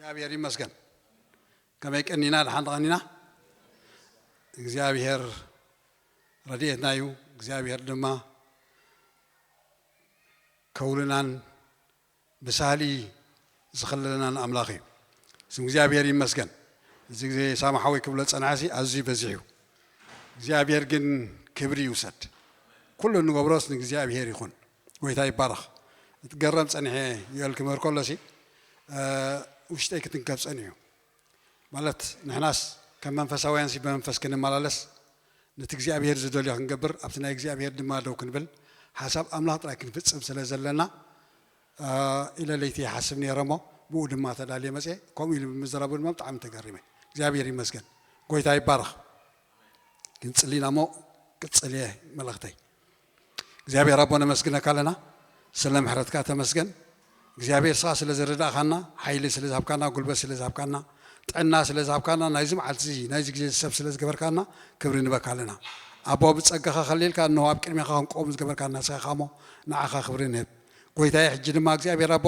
እግዚኣብሔር ይመስገን። ከመይ ቀኒና? ደሓን ቀኒና። እግዚኣብሔር ረድኤትና እዩ። እግዚኣብሔር ድማ ከውልናን ብሳህሊ ዝኸለለናን ኣምላኽ እዩ። ስም እግዚኣብሔር ይመስገን። እዚ ግዜ ሳማ ሓወይ ክብሎ ዝጸንሐሲ ኣዝዩ በዚሕ እዩ። እግዚኣብሔር ግን ክብሪ ይውሰድ። ኩሉ እንገብሮስ ንእግዚኣብሔር ይኹን። ጎይታ ይባረኽ። እትገረም ጸኒሐ ዮኤል ክምህር ከሎሲ፣ እ፣ ውሽጠይ ክትንከፍ ጸኒሑ። ማለት ንሕናስ ከም መንፈሳውያንሲ ብመንፈስ ክንመላለስ፣ ነቲ እግዚኣብሔር ዝደልዮ ክንገብር፣ ኣብቲ ናይ እግዚኣብሔር ድማ ደው ክንብል፣ ሓሳብ ኣምላኽ ጥራይ ክንፍጽም ስለ ዘለና፣ እ፣ ኢለ ለይቲ ይሓስብ ነይረ እሞ፣ ብኡ ድማ ተዳልየ መጽየ። ከምኡ ኢሉ ብምዝራቡ ድማ ብጣዕሚ ተገሪመ። እግዚኣብሔር ይመስገን። ጎይታ ይባረኽ። ክንጽሊ ኢና እሞ፣ ቅጽል እየ መልእኽተይ። እግዚኣብሔር ኣቦ ነመስግነካ ኣለና። ስለ ምሕረትካ ተመስገን። እግዚኣብሔር ስኻ ስለ ዝረዳእካና፣ ሓይሊ ስለ ዝሃብካና፣ ጉልበት ስለ ዝሃብካና፣ ጥዕና ስለ ዝሃብካና፣ ናይዚ መዓልቲ እዚ፣ ናይዚ ግዜ እዚ ሰብ ስለ ዝገበርካና፣ ክብሪ ንበካ ኣለና። ኣቦ ብጸጋኻ ከሊልካ፣ እንሆ ኣብ ቅድሜኻ ክንቆም ዝገበርካና ንስኻ ኢኻ እሞ፣ ንዓኻ ክብሪ ንህብ። ጎይታዬ፣ ሕጂ ድማ እግዚኣብሔር ኣቦ፣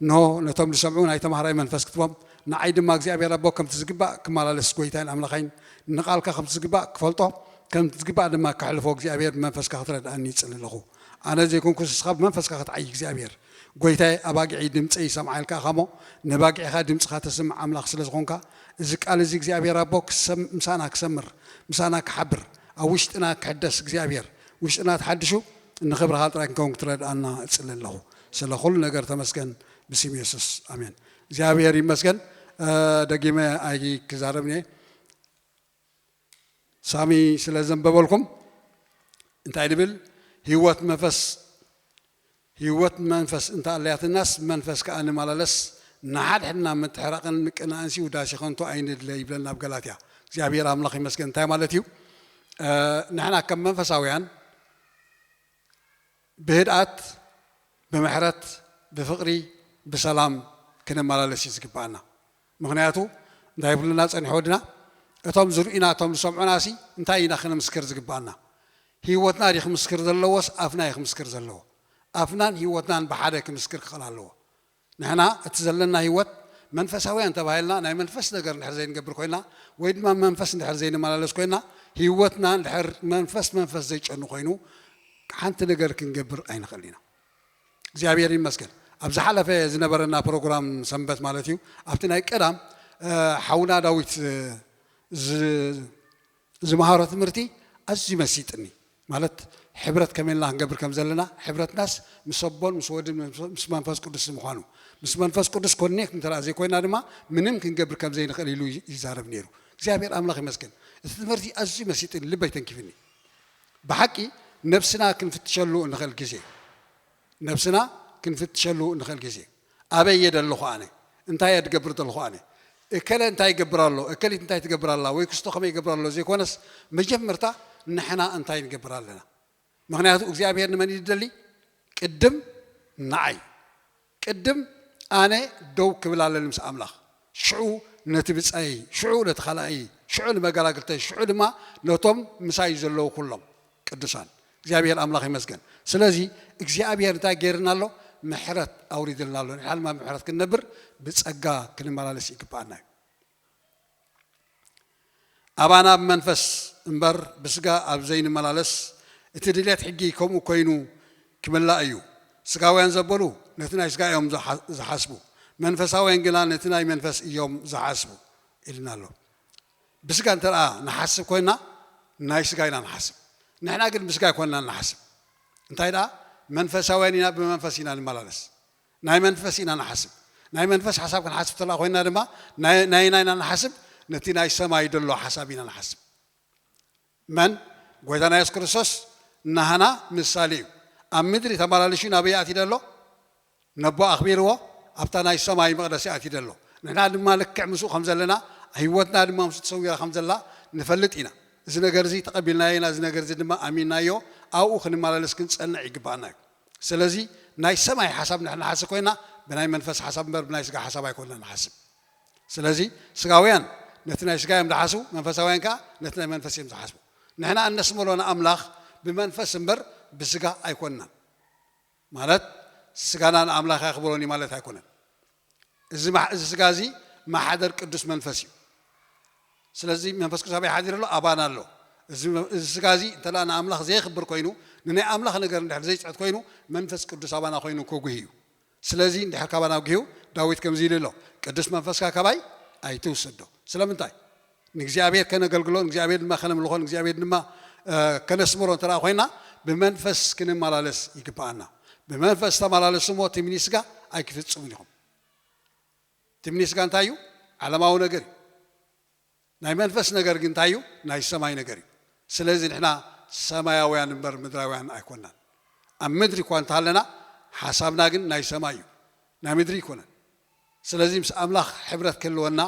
እንሆ ነቶም ዝሰምዑ ናይ ተማሃራይ መንፈስ ክትቦም፣ ንዓይ ድማ እግዚኣብሔር ኣቦ ከምቲ ዝግባእ ክመላለስ፣ ጎይታይን ኣምላኻይን ንቓልካ ከምቲ ዝግባእ ክፈልጦ፣ ከምቲ ዝግባእ ድማ ከሕልፎ እግዚኣብሔር ብመንፈስካ ክትረድኣኒ ይጽሊ ኣለኹ። ኣነ ዘይኮንኩስ ንስኻ ብመንፈስካ ክትዓይ እግዚኣብሔር። ጎይታዬ፣ ኣባጊዐይ ድምፀይ ይሰምዓ ኢልካ ኢኻ እሞ፣ ነባጊዕኻ ድምፅኻ ተስምዕ ኣምላኽ ስለ ዝኾንካ፣ እዚ ቃል እዚ እግዚኣብሔር ኣቦ ክሰም-፣ ምሳና ክሰምር፣ ምሳና ክሓብር፣ ኣብ ውሽጥና ክሕደስ እግዚኣብሔር፣ ውሽጥና ተሓድሹ ንኽብርኻ ጥራይ ክንከውን ክትረድኣና እጽሊ ኣለኹ። ስለ ኩሉ ነገር ተመስገን፣ ብስም የሱስ ኣሜን። እግዚኣብሔር ይመስገን። እ፣ ደጊመ ኣይክዛረብን እየ። ሳሚ ስለ ዘንበበልኩም እንታይ ንብል? ህይወት መንፈስ፣ ህይወት መንፈስ እንተ ኣለያትናስ መንፈስ ከኣ ንመላለስ፣ ንሓድሕድና ምትሕራቕን ምቅናእንሲ ውዳሴ ከንቱ ኣይንድለ ይብለና ኣብ ገላትያ። እግዚኣብሔር ኣምላኽ ይመስገን። እንታይ ማለት እዩ? እ፣ ንሕና ከም መንፈሳውያን ብህድኣት፣ ብምሕረት፣ ብፍቕሪ፣ ብሰላም ክንመላለስ እዩ ዝግብኣና። ምኽንያቱ እንታይ ይብሉና ጸኒሑ ወድና? እቶም ዝርእዩና፣ እቶም ዝሰምዑናሲ እንታይ ኢና ክንምስክር ዝግብኣና? ህይወትና ድዩ ክምስክር ዘለዎስ ኣፍና እዩ ክምስክር ዘለዎ? ኣፍናን ህይወትናን ብሓደ ክምስክር ክኽእል ኣለዎ። ንሕና እቲ ዘለና ህይወት መንፈሳውያን ተባሂልና ናይ መንፈስ ነገር እንድሕር ዘይንገብር ኮይና፣ ወይ ድማ መንፈስ እንድሕር ዘይንመላለስ ኮይና፣ ህይወትና እንድሕር መንፈስ መንፈስ ዘይጨኑ ኮይኑ፣ ሓንቲ ነገር ክንገብር ኣይንኽእል ኢና። እግዚኣብሔር ይመስገን። ኣብ ዝሓለፈ ዝነበረና ፕሮግራም ሰንበት ማለት እዩ፣ ኣብቲ ናይ ቀዳም፣ እ፣ ሓውና ዳዊት፣ እ፣ ዝ-፣ ዝመሃሮ ትምህርቲ ኣዝዩ መሲጥኒ። ማለት ሕብረት ከመይ ኢልና ክንገብር ከም ዘለና፣ ሕብረትናስ ምስ ኣቦን ምስ ወድን ምስ መንፈስ ቅዱስ ምዃኑ፣ ምስ መንፈስ ቅዱስ ኮኔክት እንተ ደኣ ዘይኮይና ድማ ምንም ክንገብር ከም ዘይንኽእል ኢሉ ይዛረብ ነይሩ። እግዚኣብሔር ኣምላኽ ይመስገን። እቲ ትምህርቲ ኣዝዩ መሲጥኒ፣ ልበይ ተንኪፍኒ። ብሓቂ ነብስና ክንፍትሸሉ እንኽእል ግዜ፣ ነብስና ክንፍትሸሉ እንኽእል ግዜ፣ ኣበይ እየ ዘለኹ ኣነ? እንታይ እየ ዝገብር ዘለኹ ኣነ? እከለ እንታይ ይገብር ኣሎ? እከሊት እንታይ ትገብር ኣላ? ወይ ክስቶ ከመይ ይገብር ኣሎ? ዘይኮነስ መጀመርታ ንሕና እንታይ ንገብር ኣለና? ምኽንያቱ እግዚኣብሔር ንመን እዩ ዝደሊ? ቅድም ንዓይ፣ ቅድም ኣነ ደው ክብል ኣለኒ ምስ ኣምላኽ፣ ሽዑ ነቲ ብጻየይ፣ ሽዑ ነቲ ካልኣይ፣ ሽዑ ንመገላግልተይ፣ ሽዑ ድማ ነቶም ምሳይ ዘለዉ ኩሎም ቅዱሳን። እግዚኣብሔር ኣምላኽ ይመስገን። ስለዚ እግዚኣብሔር እንታይ ገይርና ኣሎ? ምሕረት ኣውሪድልና ኣሎ። ንሕና ድማ ምሕረት ክንነብር ብጸጋ ክንመላለስ ይግብኣና እዩ። ኣባና ብመንፈስ እምበር ብስጋ ኣብ ዘይንመላለስ፣ እቲ ድሌት ሕጊ ከምኡ ኮይኑ ክምላእ እዩ። ስጋውያን ዘበሉ ነቲ ናይ ስጋ እዮም ዝሓ-፣ ዝሓስቡ፣ መንፈሳውያን ግና ነቲ ናይ መንፈስ እዮም ዝሓስቡ ኢልና ኣሎ። ብስጋ እንተ ደኣ ንሓስብ ኮይና ናይ ስጋ ኢና ንሓስብ። ንሕና ግን ብስጋ ኣይኮንና ንሓስብ። እንታይ ደኣ መንፈሳውያን ኢና፣ ብመንፈስ ኢና ንመላለስ። ናይ መንፈስ ኢና ንሓስብ። ናይ መንፈስ ሓሳብ ክንሓስብ ተላ ኮይና ድማ ናይ፣ ናይና ኢና ንሓስብ፣ ነቲ ናይ ሰማይ ደሎ ሓሳብ ኢና ንሓስብ። መን? ጎይታና የሱስ ክርስቶስ ናህና ምሳሌ እዩ። ኣብ ምድሪ ተመላልሹ ናበይ ኣትዩ ደሎ? ነቦ ኣኽቢርዎ ኣብታ ናይ ሰማይ መቕደስ ኣትዩ ደሎ። ንሕና ድማ ልክዕ ምስኡ ከም ዘለና፣ ህይወትና ድማ ምስኡ ተሰዊራ ከም ዘላ ንፈልጥ ኢና። እዚ ነገር እዚ ተቐቢልናዮ ኢና፣ እዚ ነገር እዚ ድማ ኣሚንናዮ፣ ኣብኡ ክንመላለስ ክንጸንዕ ይግባኣና እዩ። ስለዚ ናይ ሰማይ ሓሳብ ንሕና ንሓስብ ኮይና፣ ብናይ መንፈስ ሓሳብ እምበር ብናይ ስጋ ሓሳብ ኣይኮንና ንሓስብ። ስለዚ ስጋውያን ነቲ ናይ ስጋ እዮም ዝሓስቡ፣ መንፈሳውያን ከኣ ነቲ ናይ መንፈስ እዮም ዝሓስቡ። ንሕና እነስመሎ ንኣምላኽ ብመንፈስ እምበር ብስጋ ኣይኮንናን። ማለት ስጋና ንኣምላኽ ኣኽብሮን እዩ ማለት ኣይኮነን። እዚ ማሕ-፣ እዚ ስጋ እዚ ማሕደር ቅዱስ መንፈስ እዩ። ስለዚ መንፈስ ቅዱስ ኣበይ ሓዲሩ ኣሎ? ኣባና ኣሎ። እዚ እዚ ስጋ እዚ እንተ ንኣምላኽ ዘየኽብር ኮይኑ፣ ንናይ ኣምላኽ ነገር እንድሕር ዘይፅዕት ኮይኑ፣ መንፈስ ቅዱስ ኣባና ኮይኑ ክጉህ እዩ። ስለዚ እንድሕር ካባና ኣጉሂዩ፣ ዳዊት ከምዚ ኢሉ ኣሎ፣ ቅዱስ መንፈስካ ካባይ ኣይትውሰዶ። ስለምንታይ? ንእግዚኣብሔር ከነገልግሎ፣ ንእግዚኣብሔር ድማ ከነምልኾ፣ ንእግዚኣብሔር ድማ ከነስምሮ እንተ ኮይና፣ ብመንፈስ ክንመላለስ ይግብኣና። ብመንፈስ ተመላለሱ እሞ ትምኒ ስጋ ኣይክፍጽሙን ኢኹም። ትምኒ ስጋ እንታይ እዩ? ዓለማዊ ነገር እዩ። ናይ መንፈስ ነገር ግን እንታይ እዩ? ናይ ሰማይ ነገር እዩ። ስለዚ ንሕና ሰማያውያን እምበር ምድራውያን ኣይኮናን። ኣብ ምድሪ እኳ እንተሃለና ሓሳብና ግን ናይ ሰማይ እዩ፣ ናይ ምድሪ ኣይኮነን። ስለዚ ምስ ኣምላኽ ሕብረት ክህልወና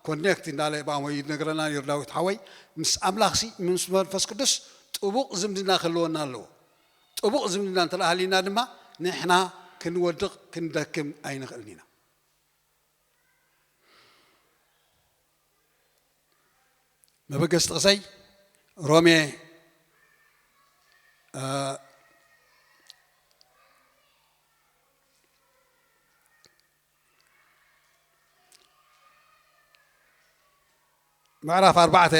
ኮኔክት እንዳለ ብኣሞ ይነግረና ነይሩ ዳዊት ሓወይ። ምስ ኣምላኽሲ ምስ መንፈስ ቅዱስ ጥቡቕ ዝምድና ክህልወና ኣለዎ። ጥቡቕ ዝምድና እንተ ሃሊና ድማ ንሕና ክንወድቕ ክንደክም ኣይንኽእልን ኢና። መበገሲ ጥቕሰይ ሮሜ ምዕራፍ ኣርባዕተ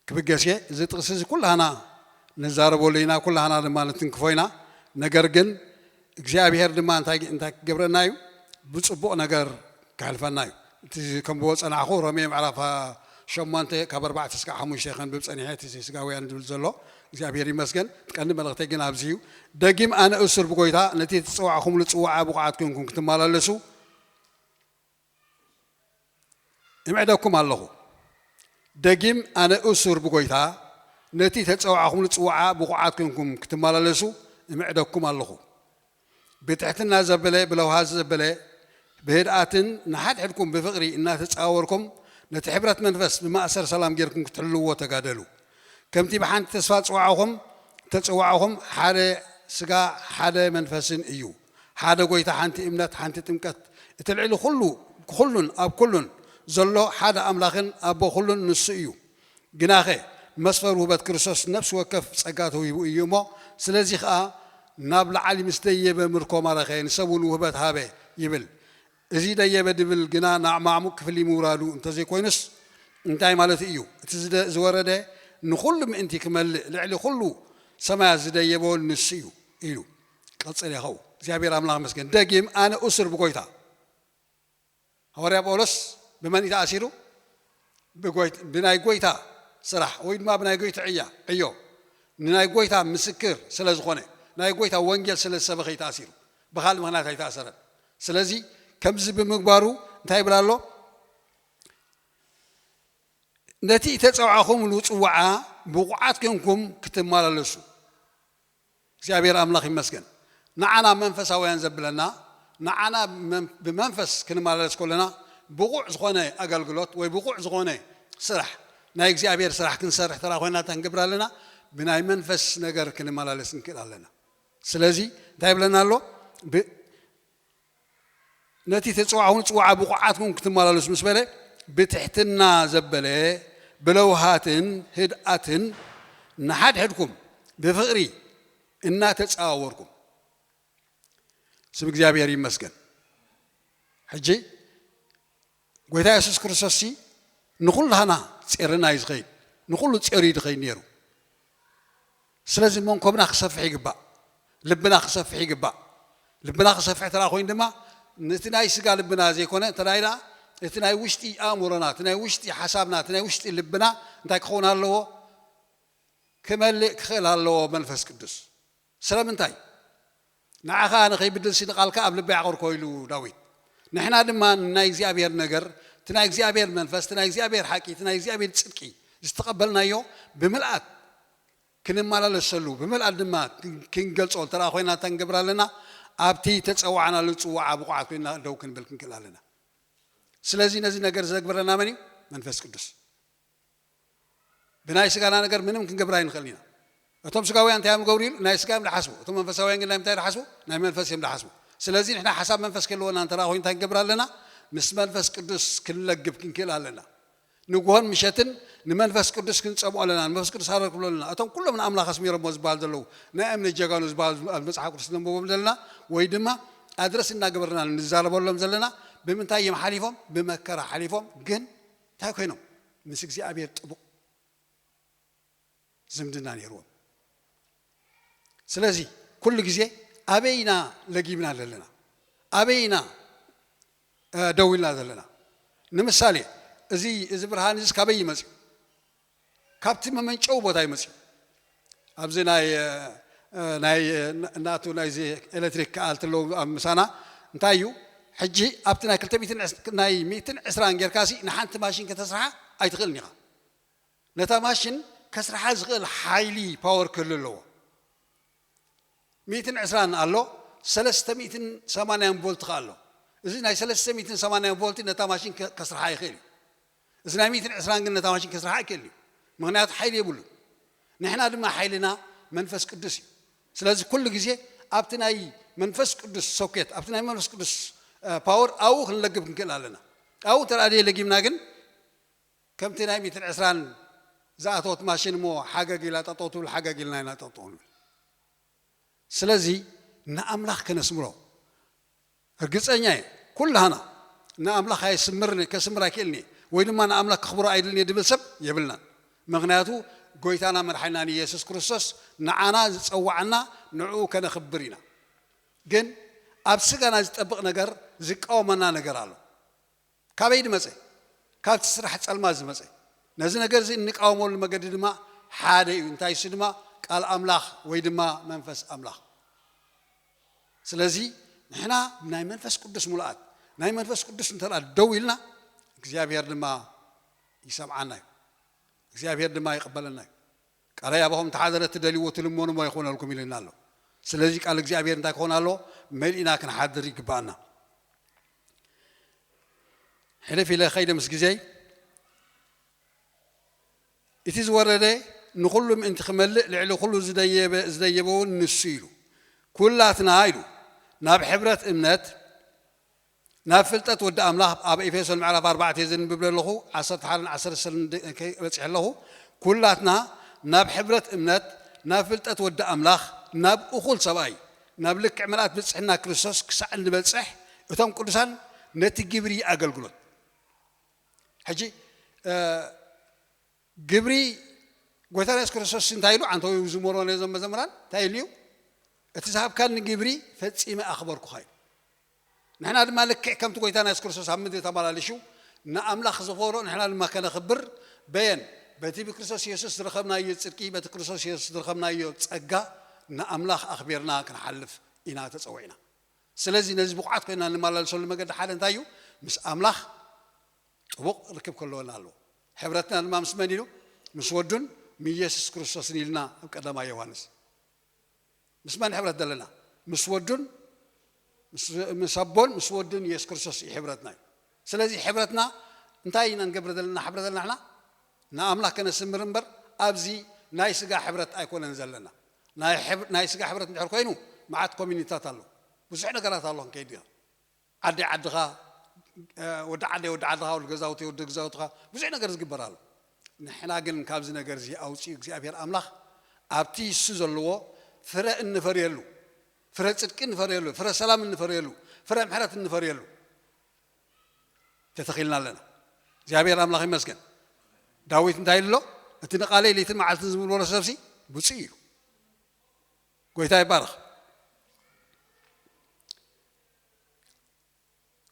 ክብገስ እየ። እዚ ጥቕሲ እዚ ኩላህና ንዛረበሉ ኢና፣ ኩላህና ድማ ንትንክፎ ኢና። ነገር ግን እግዚኣብሔር ድማ እንታይ እንታይ ክገብረና እዩ? ብፅቡቕ ነገር ከሕልፈና እዩ። እቲ ከምብዎ ፀናዕኹ ሮሜ ምዕራፍ ሸሞንተ ካብ ኣርባዕተ እስካብ ሓሙሽተ ከንብብ ፀኒሐ፣ እቲ ስጋውያን ዝብል ዘሎ እግዚኣብሔር ይመስገን። እቲ ቀንዲ መልእኽተይ ግን ኣብዚ እዩ። ደጊም ኣነ እሱር ብጎይታ ነቲ ተፀዋዕኹምሉ ፅዋዓ ብቑዓት ኮንኩም ክትመላለሱ እምዕደኩም ኣለኹ። ደጊም ኣነ እሱር ብጎይታ ነቲ ተፀዋዕኹምሉ ፅዋዓ ብቑዓት ኮንኩም ክትመላለሱ እምዕደኩም ኣለኹ። ብትሕትና ዘበለ ብለውሃት ዘበለ ብህድኣትን ንሓድሕድኩም ብፍቕሪ እናተፃወርኩም ነቲ ሕብረት መንፈስ ብማእሰር ሰላም ጌርኩም ክትሕልዎ ተጋደሉ። ከምቲ ብሓንቲ ተስፋ ዝፅዋዕኹም ተፅዋዕኹም ሓደ ስጋ ሓደ መንፈስን እዩ። ሓደ ጎይታ ሓንቲ እምነት ሓንቲ ጥምቀት እቲ ልዕሊ ኩሉ ኩሉን ኣብ ኩሉን ዘሎ ሓደ ኣምላኽን ኣቦ ኩሉን ንሱ እዩ። ግናኸ መስፈር ውህበት ክርስቶስ ነፍሲ ወከፍ ጸጋ ተውሂቡ እዩ እሞ ስለዚ ኸኣ ናብ ላዕሊ ምስ ደየበ ምርኮ ማረኸ ንሰብ እውን ውህበት ሃበ ይብል። እዚ ደየበ ድብል ግና ንኣዕማዕሙቕ ክፍሊ ምውራዱ እንተዘይኮይኑስ እንታይ ማለት እዩ? እቲ ዝደ- ዝወረደ ንኹሉ ምእንቲ ክመልእ ልዕሊ ኩሉ ሰማያት ዝደየበ ንሱ እዩ ኢሉ ቀጽል ይኸው እግዚኣብሔር ኣምላኽ መስገን ደጊም ኣነ እሱር ብጎይታ ሃዋርያ ጳውሎስ ብመን እዩ ተኣሲሩ? ብናይ ጎይታ ስራሕ ወይ ድማ ብናይ ጎይታ ዕያ ዕዮ ንናይ ጎይታ ምስክር ስለ ዝኾነ ናይ ጎይታ ወንጌል ስለ ዝሰበኸ እዩ ተኣሲሩ። ብኻልእ ምኽንያት ኣይተኣሰረን። ስለዚ ከምዚ ብምግባሩ እንታይ ይብል ኣሎ? ነቲ እተጸውዓኹምሉ ጽዋዓ ብቑዓት ኮንኩም ክትመላለሱ እግዚኣብሔር ኣምላኽ ይመስገን። ንዓና መንፈሳውያን ዘብለና ንዓና ብመንፈስ ክንመላለስ ከለና ብቑዕ ዝኾነ ኣገልግሎት ወይ ብቑዕ ዝኾነ ስራሕ ናይ እግዚኣብሔር ስራሕ ክንሰርሕ ተራ ኮይና እንታይ ክንገብር ኣለና? ብናይ መንፈስ ነገር ክንመላለስ ንክእል ኣለና። ስለዚ እንታይ ይብለና ኣሎ? ነቲ ተጽዋዕኹም ጽዋዓ ብቑዓትኩም ክትመላለሱ ምስ በለ ብትሕትና ዘበለ ብለውሃትን ህድኣትን ንሓድሕድኩም ብፍቕሪ እናተጸዋወርኩም ስም እግዚኣብሔር ይመስገን። ሕጂ ጎይታ የሱስ ክርስቶስ ንኹላህና ጼርና እዩ ዝኸይድ፣ ንኹሉ ጼሩ እዩ ዝኸይድ ነይሩ። ስለዚ መንኮብና ክሰፍሕ ይግባእ፣ ልብና ክሰፍሕ ይግባእ። ልብና ክሰፍሕ ተራ ኮይኑ ድማ ነቲ ናይ ስጋ ልብና ዘይኮነ እንተዳይ ደኣ እቲ ናይ ውሽጢ ኣእምሮና፣ እቲ ናይ ውሽጢ ሓሳብና፣ እቲ ናይ ውሽጢ ልብና እንታይ ክኸውን ኣለዎ? ክመልእ ክኽእል ኣለዎ መንፈስ ቅዱስ። ስለምንታይ? ንዓኻ ንኸይብድልሲ ንቓልካ ኣብ ልበይ ኣቕርኮ ኢሉ ዳዊት። ንሕና ድማ ናይ እግዚኣብሔር ነገር፣ እቲ ናይ እግዚኣብሔር መንፈስ፣ እቲ ናይ እግዚኣብሔር ሓቂ፣ እቲ ናይ እግዚኣብሔር ጽድቂ ዝተቐበልናዮ ብምልኣት ክንመላለሰሉ ብምልኣት ድማ ክንገልጾ እንተ ኮይና እንታይ ክንገብር ኣለና? ኣብቲ ተጸዋዕናሉ ጽዋዓ ብቑዓት ኮይና ደው ክንብል ክንክእል ኣለና። ስለዚ ነዚ ነገር ዘግብረና መን እዩ? መንፈስ ቅዱስ። ብናይ ስጋና ነገር ምንም ክንገብር ኣይንኽእልን ኢና። እቶም ስጋውያን እንታይ እዮም ዝገብሩ ኢሉ ናይ ስጋ እዮም ዝሓስቡ፣ እቶም መንፈሳውያን ግን ናይ ምንታይ ዝሓስቡ? ናይ መንፈስ እዮም ዝሓስቡ። ስለዚ ንሕና ሓሳብ መንፈስ ክህልወና እንተ ኮይኑ እንታይ ክንገብር ኣለና? ምስ መንፈስ ቅዱስ ክንለግብ ክንክእል ኣለና። ንግሆን ምሸትን ንመንፈስ ቅዱስ ክንጸምኦ ኣለና፣ ንመንፈስ ቅዱስ ሃረር ክብሎ ኣለና። እቶም ኩሎም ንኣምላኽ ኣስሚሮሞ ዝበሃል ዘለዉ ናይ እምነት ጀጋኑ ዝበሃል ኣብ መጽሓፍ ቅዱስ ነንበቦም ዘለና ወይ ድማ ኣድረስ እናገበርና ንዛረበሎም ዘለና ብምንታይ እዮም ሓሊፎም? ብመከራ ሓሊፎም። ግን እንታይ ኮይኖም? ምስ እግዚኣብሔር ጥቡቕ ዝምድና ነይርዎም። ስለዚ ኩሉ ግዜ ኣበይ ኢና ለጊብና ዘለና? ኣበይ ኢና ደው ኢልና ዘለና? ንምሳሌ፣ እዚ እዚ ብርሃን እዚ ካበይ ይመጽእ? ካብቲ መመንጨዊ ቦታ ይመጽእ። ኣብዚ ናይ ናይ እናቱ ናይዚ ኤሌክትሪክ ክኣልቲ ኣለዉ ኣብ ምሳና። እንታይ እዩ? ሕጂ ኣብቲ ናይ ክልተ ሚእትን ናይ ሚእትን ዕስራን ጌርካሲ ንሓንቲ ማሽን ከተስርሓ ኣይትኽእልን ኢኻ። ነታ ማሽን ከስርሓ ዝኽእል ሓይሊ፣ ፓወር፣ ክህሉ ኣለዎ። ሚእትን ዕስራን ኣሎ፣ ሰለስተ ሚእትን ሰማንያን ቮልት ከ ኣሎ። እዚ ናይ ሰለስተ ሚእትን ሰማንያን ቮልት ነታ ማሽን ከስርሓ ይኽእል እዩ። እዚ ናይ ሚእትን ዕስራን ግን ነታ ማሽን ከስርሓ ኣይክእል እዩ። ምኽንያቱ ሓይሊ የብሉን። ንሕና ድማ ሓይልና መንፈስ ቅዱስ እዩ። ስለዚ ኩሉ ግዜ ኣብቲ ናይ መንፈስ ቅዱስ ሶኬት፣ ኣብቲ ናይ መንፈስ ቅዱስ ፓወር ኣብኡ ክንለግብ ክንክእል ኣለና። ኣብኡ እንተ ደኣ ለጊምና ግን ከምቲ ናይ ሚእትን ዕስራን ዝኣተወት ማሽን እሞ ሓገግ ኢላ ጠጠው ትብል፣ ሓገግ ኢልና ኢና ጠጠው ንብል። ስለዚ ንኣምላኽ ከነስምሮ ርግጸኛ እየ። ኩላህና ንኣምላኽ ኣየስምርን፣ ከስምር ኣይክእልን እየ፣ ወይ ድማ ንኣምላኽ ክኽብሮ ኣይድልን እየ ድብል ሰብ የብልናን። ምኽንያቱ ጎይታና መድሓኒናን ኢየሱስ ክርስቶስ ንዓና ዝጸዋዓና ንዕኡ ከነኽብር ኢና። ግን ኣብ ስጋና ዝጠብቕ ነገር ዝቃወመና ነገር ኣሎ። ካበይ ዝመጸ? ካብቲ ስራሕ ጸልማት ዝመጸ። ነዚ ነገር እዚ እንቃወመሉ መገዲ ድማ ሓደ እዩ። እንታይ እሱ ድማ? ቃል ኣምላኽ ወይ ድማ መንፈስ ኣምላኽ። ስለዚ ንሕና ናይ መንፈስ ቅዱስ ሙሉኣት፣ ናይ መንፈስ ቅዱስ እንተ ደኣ ደው ኢልና እግዚኣብሔር ድማ ይሰምዓና እዩ። እግዚኣብሔር ድማ ይቕበለና እዩ። ቃለይ ኣባኹም ተሓደረ፣ እትደልይዎ ትልመኑ እሞ ይኾነልኩም ኢሉና ኣሎ። ስለዚ ቃል እግዚኣብሔር እንታይ ክኾን ኣለዎ? መሊእና ክንሓድር ይግባኣና። ሕልፍ ኢለ ኸይደ ምስ ግዜይ፣ እቲ ዝወረደ ንኹሉ ምእንቲ ክመልእ ልዕሊ ኩሉ ዝደየበ ዝደየበ እውን ንሱ ኢሉ። ኩላትና ኢሉ ናብ ሕብረት እምነት ናብ ፍልጠት ወዲ ኣምላኽ ኣብ ኤፌሶን ምዕራፍ ኣርባዕተ ዘንብብ ኣለኹ፣ ዓሰርተ ሓደን ዓሰርተ ሰለስተን በጺሐ ኣለኹ። ኩላትና ናብ ሕብረት እምነት ናብ ፍልጠት ወዲ ኣምላኽ ናብ እኹል ሰብኣይ ናብ ልክዕ ምልኣት ብጽሕና ክርስቶስ ክሳዕ እንበጽሕ እቶም ቅዱሳን ነቲ ግብሪ ኣገልግሎት። ሕጂ ግብሪ ጎይታ የሱስ ክርስቶስ እንታይ ኢሉ? ዓንተው ዝመሮ ነዞም መዘምራን እንታይ ኢሉ እዩ? እቲ ዝሃብካኒ ግብሪ ፈጺመ ኣኽበርኩኻ እዩ። ንሕና ድማ ልክዕ ከምቲ ጎይታና የሱስ ክርስቶስ ኣብ ምድሪ ተመላሊሹ ንኣምላኽ ዘኽበሮ ንሕና ድማ ከነኽብር በየን? በቲ ብክርስቶስ የሱስ ዝረኸብናዮ ጽድቂ፣ በቲ ክርስቶስ የሱስ ዝረኸብናዮ ጸጋ ንኣምላኽ ኣኽቢርና ክንሓልፍ ኢና ተጸዊዕና። ስለዚ ነዚ ብቑዓት ኮይና እንመላለሰሉ መገዲ ሓደ እንታይ እዩ? ምስ ኣምላኽ ጥቡቕ ርክብ ክህልወና ኣለዎ። ሕብረትና ድማ ምስ መን ኢሉ? ምስ ወዱን ምስ ኢየሱስ ክርስቶስን ኢልና ኣብ ቀዳማይ ዮሃንስ። ምስ መን ሕብረት ዘለና? ምስ ወዱን ምስ ኣቦን ምስ ወዱን ኢየሱስ ክርስቶስ እዩ ሕብረትና እዩ። ስለዚ ሕብረትና እንታይ ኢና ንገብር ዘለና? ሕብረት ዘለና ንሕና ንኣምላኽ ከነስምር እምበር ኣብዚ ናይ ስጋ ሕብረት ኣይኮነን ዘለና። ናይ ስጋ ሕብረት እንድሕር ኮይኑ መዓት ኮሚኒታት ኣሎ፣ ብዙሕ ነገራት ኣሎ ክንከይድ ኢና። ዓዲ ዓድኻ፣ ወዲ ዓደይ ወዲ ዓድኻ፣ ወዲ ገዛውተይ ወዲ ገዛውትኻ፣ ብዙሕ ነገር ዝግበር ኣሎ። ንሕና ግን ካብዚ ነገር እዚ ኣውፂኡ እግዚኣብሔር ኣምላኽ ኣብቲ እሱ ዘለዎ ፍረ እንፈርየሉ፣ ፍረ ጽድቂ እንፈርየሉ፣ ፍረ ሰላም እንፈርየሉ፣ ፍረ ምሕረት እንፈርየሉ ተተኺልና ኣለና። እግዚኣብሔር ኣምላኽ ይመስገን። ዳዊት እንታይ ኢሉ ኣሎ? እቲ ንቓለይ ለይትን መዓልትን ዝምርመሮ ሰብሲ ብፁዕ እዩ። ጎይታ ይባረኽ።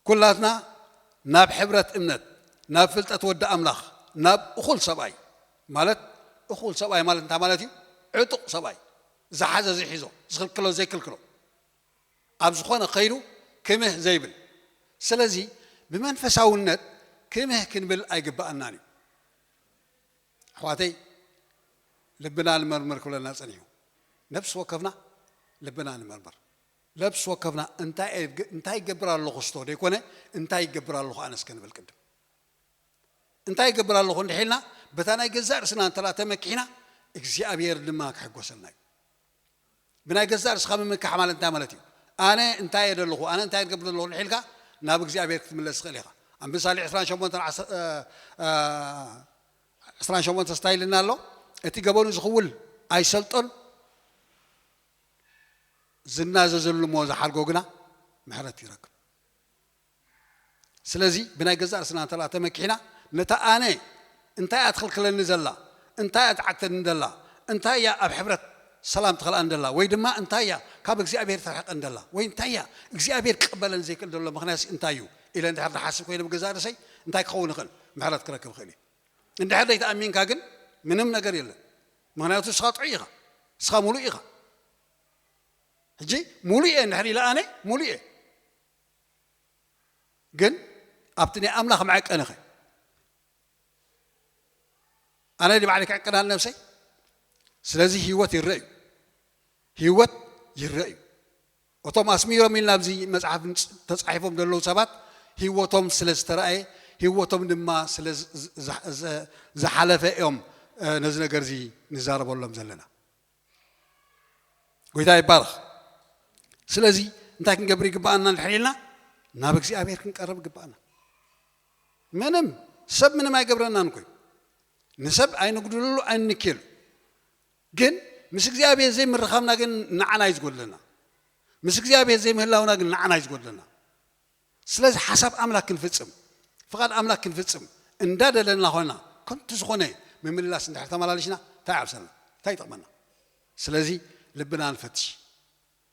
ኩላትና ናብ ሕብረት እምነት፣ ናብ ፍልጠት ወዲ ኣምላኽ፣ ናብ እኹል ሰብኣይ ማለት፣ እኹል ሰብኣይ ማለት እንታይ ማለት እዩ? ዕጡቕ ሰብኣይ፣ ዝሓዘ ዝሒዞ፣ ዝኽልክሎ ዘይክልክሎ፣ ኣብ ዝኾነ ከይዱ ክምህ ዘይብል። ስለዚ ብመንፈሳውነት ክምህ ክንብል ኣይግባኣናን እዩ። ኣሕዋተይ፣ ልብና ንመርምር ክብለና ጸኒሑ። ነፍሲ ወከፍና ልብና ንመርምር። ነፍሲ ወከፍና እንታይ እየ- እንታይ ይገብር ኣለኹ ስቶ ደይኮነ፣ እንታይ ይገብር ኣለኹ ኣነስ ከንብል ቅድም። እንታይ ይገብር ኣለኹ እንድሒልና በታ ናይ ገዛእ ርእስና እንተ ተመኪሕና እግዚኣብሔር ድማ ክሕጎሰልና እዩ። ብናይ ገዛእ ርእስኻ ምምካሕ ማለት እንታይ ማለት እዩ? ኣነ እንታይ እየ ዘለኹ፣ ኣነ እንታይ እገብር ዘለኹ እንድሒልካ ናብ እግዚኣብሔር ክትምለስ ትኽእል ኢኻ። ኣብ ምሳሌ ዕስራን ሸሞንተን ዓሰርተ- እ- እ- ዕስራን ሸሞንተ ስታይ ኢልና ኣሎ። እቲ ገበኑ ዝኽውል ኣይሰልጦን፣ ዝናዘዘሉ እሞ ዝሓልጎ ግና ምሕረት ይረክብ። ስለዚ ብናይ ገዛእ ርእስና እንተ ተመኪሕና፣ ነታ ኣነ እንታይ እያ ትኽልክለኒ ዘላ፣ እንታይ እያ ትዓግተኒ ዘላ፣ እንታይ እያ ኣብ ሕብረት ሰላም ትኸልኣኒ ዘላ፣ ወይ ድማ እንታይ እያ ካብ እግዚኣብሔር ተርሕቀኒ ዘላ፣ ወይ እንታይ እያ እግዚኣብሔር ክቕበለኒ ዘይክእል ዘሎ ምኽንያት እንታይ እዩ ኢለ እንድሕር ዝሓስብ ኮይነ ብገዛእ ርእሰይ እንታይ ክኸውን ይኽእል? ምሕረት ክረክብ ይኽእል እየ። እንድሕር ዘይተኣሚንካ ግን ምንም ነገር የለን። ምኽንያቱ ንስኻ ጥዑይ ኢኻ፣ ንስኻ ሙሉእ ኢኻ። ሕጂ ሙሉእ እየ እንድሕር ኢለ ኣነ ሙሉእ እየ፣ ግን ኣብቲ ናይ ኣምላኽ መዐቀኒ ኸ ኣነ ድባዕሊ ክዕቅና ነብሰይ? ስለዚ ህይወት ይረአ እዩ። ህይወት ይረአ እዩ። እቶም ኣስሚሮም ኢልና ኣብዚ መጽሓፍ ንጽ-፣ ተጻሒፎም ዘለዉ ሰባት ህይወቶም ስለ ዝተረኣየ፣ ህይወቶም ድማ ስለ ዝ-፣ ዝ-፣ ዝ-፣ ዝሓለፈ እዮም፣ እ፣ ነዚ ነገር እዚ ንዛረበሎም ዘለና። ጎይታ ይባረኽ። ስለዚ እንታይ ክንገብር ይግባኣና እንድሕር ኢልና ናብ እግዚኣብሔር ክንቀርብ ይግባኣና። ምንም ሰብ ምንም ኣይገብረናን እኮ እዩ። ንሰብ ኣይንጉድለሉ ኣይንንክየሉ። ግን ምስ እግዚኣብሔር ዘይምርኻብና ግን ንዓና እዩ ዝጎድለና። ምስ እግዚኣብሔር ዘይምህላውና ግን ንዓና እዩ ዝጎድለና። ስለዚ ሓሳብ ኣምላክ ክንፍጽም፣ ፍቓድ ኣምላክ ክንፍጽም እንዳደለና ኮይና ከንቱ ዝኾነ ምምልላስ እንድሕር ተመላሊሽና እንታይ ይዓብሰልና? እንታይ ይጠቕመና? ስለዚ ልብና ንፈትሽ።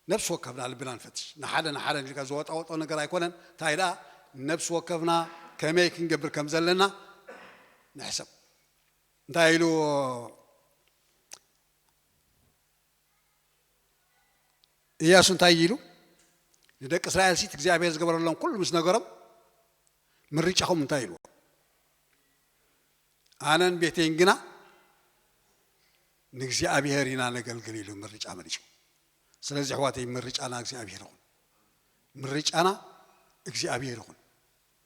ነብሲ ወከፍና ልብና ንፈትሽ። ንሓደ ንሓደ ኢልካ ዝወጣወጦ ነገር ኣይኮነን። እንታይ ደኣ ነብሲ ወከፍና ከመይ ክንገብር ከም ዘለና ንሕሰብ። እንታይ ኢሉ እያሱ እንታይ ኢሉ ንደቂ እስራኤል ሲት እግዚኣብሔር ዝገበረሎም ኩሉ ምስ ነገሮም ምርጫኹም እንታይ ኢልዎ? ኣነን ቤተይን ግና ንእግዚኣብሔር ኢና ነገልግል ኢሉ ምርጫ መሪጹ። ስለዚ ኣሕዋተይ ምርጫና እግዚኣብሔር ይኹን። ምርጫና እግዚኣብሔር ይኹን።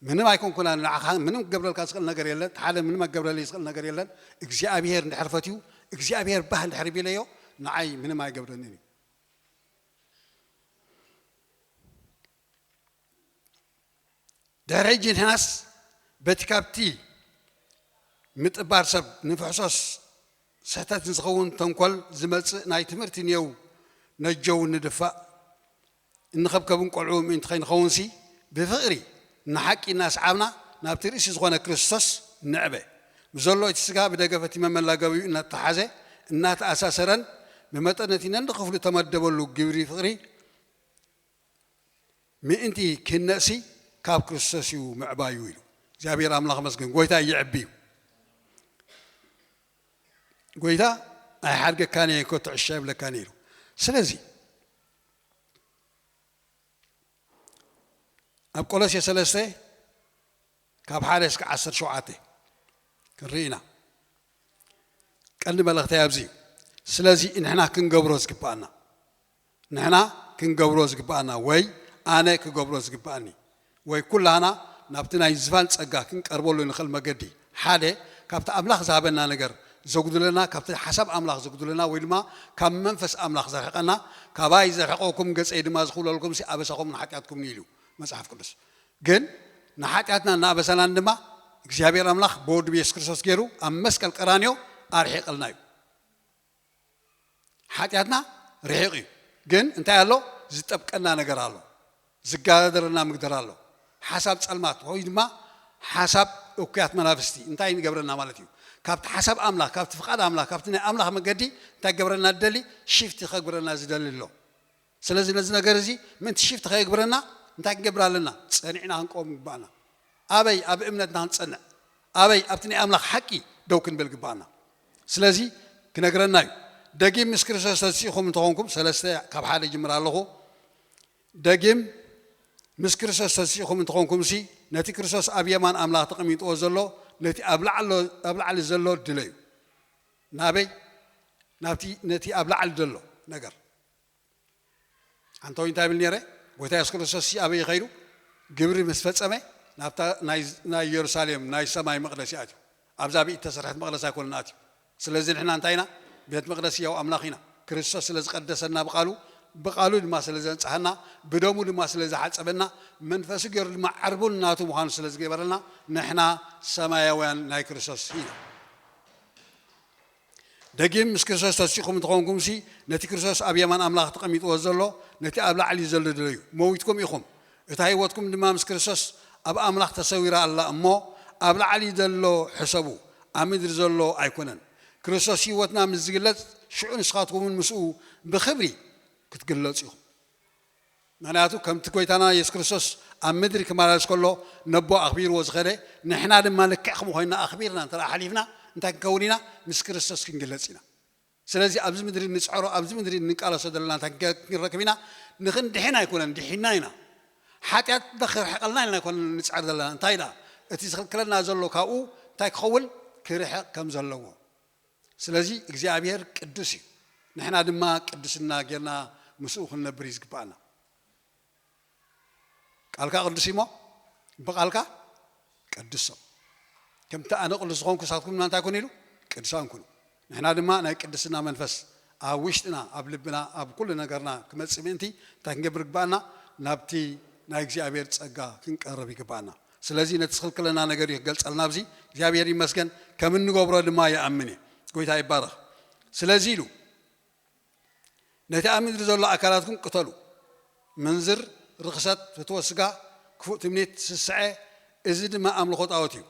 ምንም ኣይኮንኩና ንዓኻ ምንም ክገብረልካ ዝኽእል ነገር የለን። ሓደ ምንም ክገብረለይ ዝኽእል ነገር የለን። እግዚኣብሔር እንድሕር ፈትዩ እግዚኣብሔር ባህ እንድሕር ቢለዮ ንዓይ ምንም ኣይገብረንን እዩ። ድሕሪ ሕጂ ንሕናስ በቲ ካብቲ ምጥባር ሰብ ንፍሕሶስ ስሕተት ንዝኸውን ተንኮል ዝመጽእ ናይ ትምህርቲ ኔው ነጀው ንድፋእ እንኸብከብን ቆልዑ ምእንቲ ከይንኸውንሲ ብፍቕሪ ንሓቂ እናሰዓብና ናብቲ ርእሲ ዝኾነ ክርስቶስ ንዕበ። ብዘሎ እቲ ስጋ ብደገፍ እቲ መመላገቢኡ እናተሓዘ እናተኣሳሰረን ብመጠን ነቲ ነንክፍሉ ተመደበሉ ግብሪ ፍቕሪ ምእንቲ ክነእሲ ካብ ክርስቶስ እዩ ምዕባዩ ኢሉ እግዚኣብሔር ኣምላኽ መስገን ጎይታ ይዕቢ እዩ። ጎይታ ኣይሓድገካን እየ ኮቶ ዕሻ ይብለካን ኢሉ። ስለዚ ኣብ ቆሎሴ ሰለስተ ካብ ሓደ እስከ ዓሰርተ ሸውዓተ ክንርኢ ኢና። ቀንዲ መልእኽተይ ኣብዚ እዩ። ስለዚ ንሕና ክንገብሮ ዝግባኣና ንሕና ክንገብሮ ዝግባኣና ወይ ኣነ ክገብሮ ዝግባኣኒ ወይ ኩላህና ናብቲ ናይ ዝፋን ጸጋ ክንቀርበሉ ንኽእል መገዲ ሓደ ካብቲ ኣምላኽ ዝሃበና ነገር ዘጉድለና ካብቲ ሓሳብ ኣምላኽ ዘጉድለና ወይ ድማ ካብ መንፈስ ኣምላኽ ዘርሕቐና ካባይ ዘርሕቐኩም ገጸይ ድማ ዝኽብለልኩም ሲ ኣበሳኹም ንሓጢኣትኩም ኢሉ መጽሓፍ ቅዱስ ግን ንሓጢኣትና እናኣበሰናን ድማ እግዚኣብሔር ኣምላኽ ብወዱ ብየሱስ ክርስቶስ ገይሩ ኣብ መስቀል ቀራንዮ ኣርሒቕልና እዩ። ሓጢኣትና ርሒቕ እዩ። ግን እንታይ ኣሎ? ዝጠብቀና ነገር ኣሎ። ዝጋደረና ምግደር ኣሎ። ሓሳብ ጸልማት ወይ ድማ ሓሳብ እኩያት መናፍስቲ እንታይ ንገብረና ማለት እዩ? ካብቲ ሓሳብ ኣምላኽ፣ ካብቲ ፍቓድ ኣምላኽ፣ ካብቲ ናይ ኣምላኽ መገዲ እንታይ ክገብረና ዝደሊ? ሽፍቲ ከግብረና ዝደሊ ኣሎ። ስለዚ ነዚ ነገር እዚ ምእንቲ ሽፍቲ ከየግብረና እንታይ ክንገብር ኣለና? ጸኒዕና ክንቀውም ይግባኣና። ኣበይ ኣብ እምነትና ክንጸንዕ ኣበይ ኣብቲ ናይ ኣምላኽ ሓቂ ደው ክንብል ግባኣና። ስለዚ ክነግረና እዩ። ደጊም ምስ ክርስቶስ ተሲእኹም እንተኾንኩም ሰለስተ ካብ ሓደ ጅምር ኣለኹ። ደጊም ምስ ክርስቶስ ተሲእኹም እንተኾንኩም ሲ ነቲ ክርስቶስ ኣብ የማን ኣምላኽ ተቐሚጥዎ ዘሎ ነቲ ኣብ ላዕሎ- ኣብ ላዕሊ ዘሎ ድለዩ። ናበይ? ናብቲ ነቲ ኣብ ላዕሊ ዘሎ ነገር ኣንተ እንታይ ብል ነረ ጎይታ የሱስ ክርስቶስ ኣበይ ይኸይዱ ግብሪ ምስ ፈጸመ ናብታ ናይ ኢየሩሳሌም ናይ ሰማይ መቕደስ ይኣትዩ ኣብዛ ብኢድ ተሰርሐት መቕደስ ኣይኮነን ኣትዩ ስለዚ ንሕና እንታይ ኢና ቤት መቕደስ ያው ኣምላኽ ኢና ክርስቶስ ስለ ዝቀደሰና ብቃሉ ብቃሉ ድማ ስለ ዘንጽሃና ብደሙ ድማ ስለ ዝሓጸበና መንፈሱ ገይሩ ድማ ዓርቡን ናቱ ምዃኑ ስለ ዝገበረልና ንሕና ሰማያውያን ናይ ክርስቶስ ኢና ደጊም ምስ ክርስቶስ ተሲእኹም እንተኾንኩምሲ ነቲ ክርስቶስ ኣብ የማን ኣምላኽ ተቐሚጥዎ ዘሎ ነቲ ኣብ ላዕሊ ዘሎ ድለዩ። መዊትኩም ኢኹም፣ እታ ህይወትኩም ድማ ምስ ክርስቶስ ኣብ ኣምላኽ ተሰዊራ ኣላ እሞ፣ ኣብ ላዕሊ ዘሎ ሕሰቡ፣ ኣብ ምድሪ ዘሎ ኣይኮነን። ክርስቶስ ህይወትና ምስ ዝግለጽ፣ ሽዑ ንስኻትኩም እውን ምስኡ ብኽብሪ ክትግለጹ ኢኹም። ምኽንያቱ ከምቲ ጎይታና የሱስ ክርስቶስ ኣብ ምድሪ ክመላለስ ከሎ ነቦ ኣኽቢርዎ ዝኸደ፣ ንሕና ድማ ልክዕ ከምኡ ኮይንና ኣኽቢርና እንተ ደኣ ሓሊፍና፣ እንታይ ክንከውን ኢና? ምስ ክርስቶስ ክንግለጽ ኢና። ስለዚ ኣብዚ ምድሪ ንጽዕሮ፣ ኣብዚ ምድሪ ንቃለሶ ዘለና እንታይ ክንረክብ ኢና? ንኽንድሕን ኣይኮነን፣ ድሒና ኢና። ሓጢኣት ዶ ክርሕቀልና ኢልና ኣይኮነን ንጽዕር ዘለና። እንታይ ደኣ? እቲ ዝኽልክለና ዘሎ ካብኡ እንታይ ክኸውን? ክርሕቕ ከም ዘለዎ። ስለዚ እግዚኣብሔር ቅዱስ እዩ። ንሕና ድማ ቅድስና ጌርና ምስኡ ክንነብር እዩ ዝግባኣና። ቃልካ ቅዱስ እዩ እሞ ብቃልካ ቀድሶም። ከምቲ ኣነ ቅዱስ ዝኾንኩ ንሳትኩም ድማ እንታይ ኩኑ ኢሉ? ቅዱሳን ኩኑ። ንሕና ድማ ናይ ቅድስና መንፈስ ኣብ ውሽጥና፣ ኣብ ልብና፣ ኣብ ኩሉ ነገርና ክመጽእ ምእንቲ እንታይ ክንገብር ይግባኣና? ናብቲ ናይ እግዚኣብሔር ጸጋ ክንቀርብ ይግባኣና። ስለዚ ነቲ ዝኽልክለና ነገር እዩ ክገልጸልና ኣብዚ። እግዚኣብሔር ይመስገን፣ ከም እንገብሮ ድማ ይኣምን እየ። ጎይታ ይባረኽ። ስለዚ ኢሉ ነቲ ኣብ ምድሪ ዘሎ ኣካላትኩም ቅተሉ። ምንዝር፣ ርኽሰት፣ ፍትወ ስጋ፣ ክፉእ ትምኒት፣ ስስዐ፣ እዚ ድማ ኣምልኾ ጣዖት እዩ።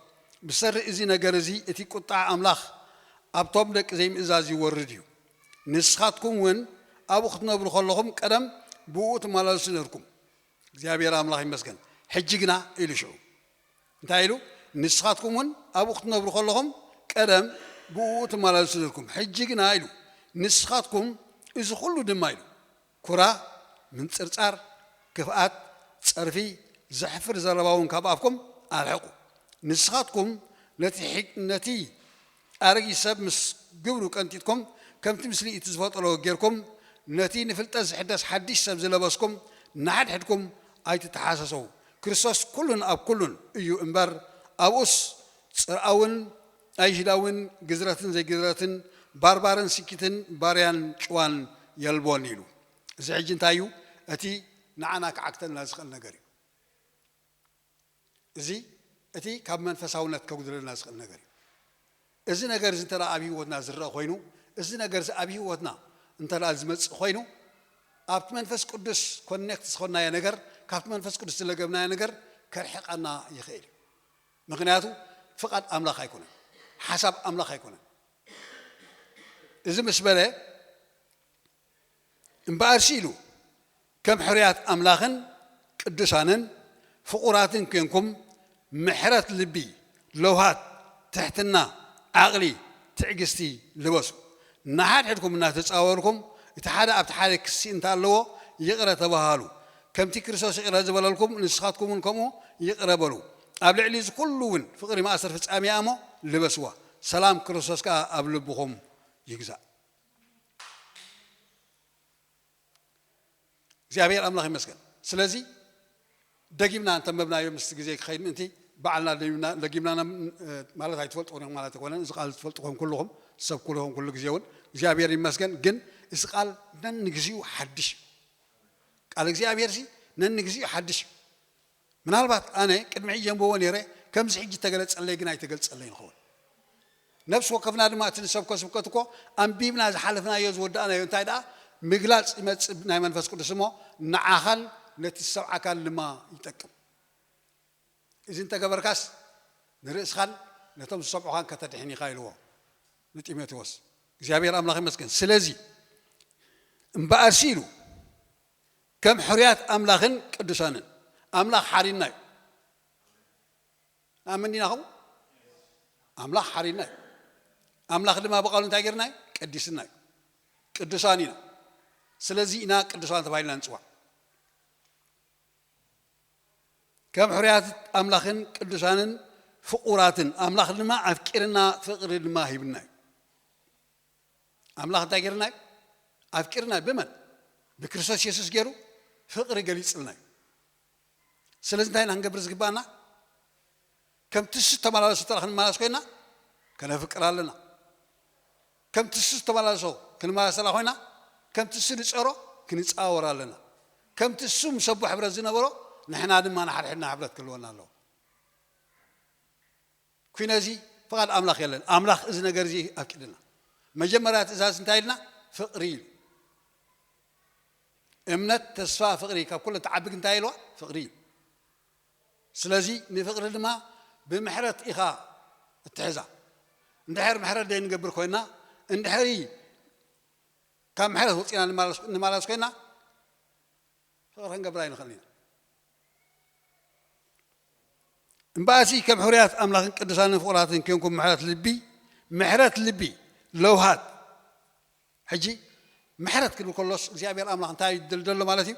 ብሰሪ እዚ ነገር እዚ እቲ ቁጥዓ ኣምላኽ ኣብቶም ደቂ ዘይምእዛዝ ይወርድ እዩ። ንስኻትኩም እውን ኣብኡ ክትነብሩ ከለኹም ቀደም ብእኡ ትመላለሱ ነርኩም። እግዚኣብሔር ኣምላኽ ይመስገን። ሕጂ ግና ኢሉ ሽዑ እንታይ ኢሉ? ንስኻትኩም እውን ኣብኡ ክትነብሩ ከለኹም ቀደም ብእኡ ትመላለሱ ነርኩም። ሕጂ ግና ኢሉ ንስኻትኩም እዚ ኩሉ ድማ ኢሉ ኩራ፣ ምንጽርጻር፣ ክፍኣት፣ ጸርፊ፣ ዘሕፍር ዘረባ እውን ካብ ኣፍኩም ኣርሕቑ። ንስኻትኩም ነቲ ሕግ-፣ ነቲ ኣረጊት ሰብ ምስ ግብሩ ቀንጢጥኩም፣ ከምቲ ምስሊ እቲ ዝፈጠሮ ጌርኩም፣ ነቲ ንፍልጠት ዝሕደስ ሓድሽ ሰብ ዝለበስኩም፣ ንሓድሕድኩም ኣይትተሓሰሰው። ክርስቶስ ኩሉን ኣብ ኩሉን እዩ እምበር፣ ኣብኡስ ጽርኣውን ኣይሁዳውን፣ ግዝረትን ዘይግዝረትን፣ ባርባርን ስኪትን፣ ባርያን ጭዋን የልቦን ኢሉ። እዚ ሕጂ እንታይ እዩ? እቲ ንዓና ክዓግተልና ዝኽእል ነገር እዩ። እዚ እቲ ካብ መንፈሳውነት ከጉድለልና ዝኽእል ነገር እዩ። እዚ ነገር እዚ እንተ ደኣ ኣብ ህይወትና ዝረአ ኮይኑ፣ እዚ ነገር እዚ ኣብ ህይወትና እንተ ደኣ ዝመጽእ ኮይኑ፣ ኣብቲ መንፈስ ቅዱስ ኮኔክት ዝኾንናዮ ነገር፣ ካብቲ መንፈስ ቅዱስ ዝለገብናዮ ነገር ከርሕቀና ይኽእል እዩ። ምኽንያቱ ፍቓድ ኣምላኽ ኣይኮነን፣ ሓሳብ ኣምላኽ ኣይኮነን። እዚ ምስ በለ፣ እምበኣርሲ ኢሉ፣ ከም ሕሩያት ኣምላኽን ቅዱሳንን ፍቑራትን ኴንኩም፣ ምሕረት ልቢ፣ ለውሃት፣ ትሕትና፣ ዓቕሊ፣ ትዕግስቲ ልበሱ። ንሓድሕድኩም እናተጻወርኩም፣ እቲ ሓደ ኣብቲ ሓደ ክሲ እንተ ኣለዎ፣ ይቕረ ተባሃሉ። ከምቲ ክርስቶስ ይቕረ ዝበለልኩም፣ ንስኻትኩም እውን ከምኡ ይቕረ በሉ። ኣብ ልዕሊ እዚ ኩሉ እውን ፍቕሪ ማእሰር ፍጻሜኣ እሞ ልበስዋ። ሰላም ክርስቶስ ከኣ ኣብ ልብኹም ይግዛእ። እግዚኣብሔር ኣምላኽ ይመስገን። ስለዚ ደጊምና እንተንበብናዮ ምስቲ ግዜ ክኸይድ ምእንቲ ባዕልና ደጊምና፣ ደጊምና ነ-፣ ማለት ኣይትፈልጥዎን ኢኹም ማለት ኣይኮነን። እዚ ቃል ትፈልጡ ኮን ኩልኹም፣ ሰብ ኩልኹም ኩሉ ግዜ እውን እግዚኣብሔር ይመስገን። ግን እዚ ቃል ነንግዚኡ ሓድሽ እዩ። ቃል እግዚኣብሔር ሲ ነንግዚኡ ሓድሽ እዩ። ምናልባት ኣነ ቅድሚ ሕጂ የንብቦ ነይረ፣ ከምዚ ሕጂ ተገለጸለይ ግን ኣይተገልጸለይ ንኸውን። ነፍሲ ወከፍና ድማ እቲ ንሰብኮ ስብከት እኮ ኣንቢብና ዝሓለፍናዮ ዝወዳእናዮ እንታይ ደኣ ምግላጽ ይመጽእ ናይ መንፈስ ቅዱስ እሞ ንዓኻን ነቲ ዝሰምዓካን ድማ ይጠቅም። እዚ እንተገበርካስ ንርእስኻን ነቶም ዝሰምዑኻን ከተድሕን ኢኻ ኢልዎ ንጢሞቴዎስ። እግዚኣብሔር ኣምላኽ ይመስገን። ስለዚ እምበኣርሲ ኢሉ ከም ሕሩያት ኣምላኽን ቅዱሳንን ኣምላኽ ሓሪና እዩ። ንኣምን ዲና ከምኡ? ኣምላኽ ሓሪና እዩ። ኣምላኽ ድማ ብቓሉ እንታይ ጌርና እዩ? ቀዲስና እዩ። ቅዱሳን ኢና። ስለዚ ኢና ቅዱሳን ተባሂልና ንጽዋዕ። ከም ሕሩያት ኣምላኽን ቅዱሳንን ፍቑራትን ኣምላኽ ድማ ኣፍቂርና ፍቕሪ ድማ ሂብና እዩ። ኣምላኽ እንታይ ጌርና እዩ? ኣፍቂርና እዩ። ብመን? ብክርስቶስ የሱስ ገይሩ ፍቕሪ ገሊጽልና እዩ። ስለዚ እንታይ ኢና ክንገብር ዝግባኣና? ከምቲ እሱ እተመላለሶ ተራ ክንመላለስ ኮይና ከነፍቅር ኣለና። ከምቲ እሱ ዝተመላለሶ ክንመላለስ ተራ ኮይና ከምቲ እሱ ዝጸሮ ክንጻወር ኣለና። ከምቲ እሱ ምስ ኣቦ ሕብረት ዝነበሮ ንሕና ድማ ንሓድሕድና ሕብረት ክህልወና ኣለዎ። ኩነ እዚ ፍቓድ ኣምላኽ የለን። ኣምላኽ እዚ ነገር እዚ ኣፍቂድና። መጀመርያ ትእዛዝ እንታይ ኢልና? ፍቕሪ ኢሉ። እምነት፣ ተስፋ፣ ፍቕሪ፣ ካብ ኩለን ትዓቢ ግን እንታይ ኢልዋ? ፍቕሪ ኢሉ። ስለዚ ንፍቕሪ ድማ ብምሕረት ኢኻ እትሕዛ። እንድሕር ምሕረት ዘይንገብር ኮይና፣ እንድሕሪ ካብ ምሕረት ወፂና ንመላለስ ኮይና፣ ፍቕሪ ክንገብር ኣይንኽእልን ኢና። እምበኣሲ ከም ሕሩያት ኣምላኽን ቅዱሳንን ፍቑራትን ኮንኩም ምሕረት ልቢ፣ ምሕረት ልቢ ለውሃት። ሕጂ ምሕረት ክብል ከሎስ እግዚኣብሔር ኣምላኽ እንታይ ይደል ዘሎ ማለት እዩ?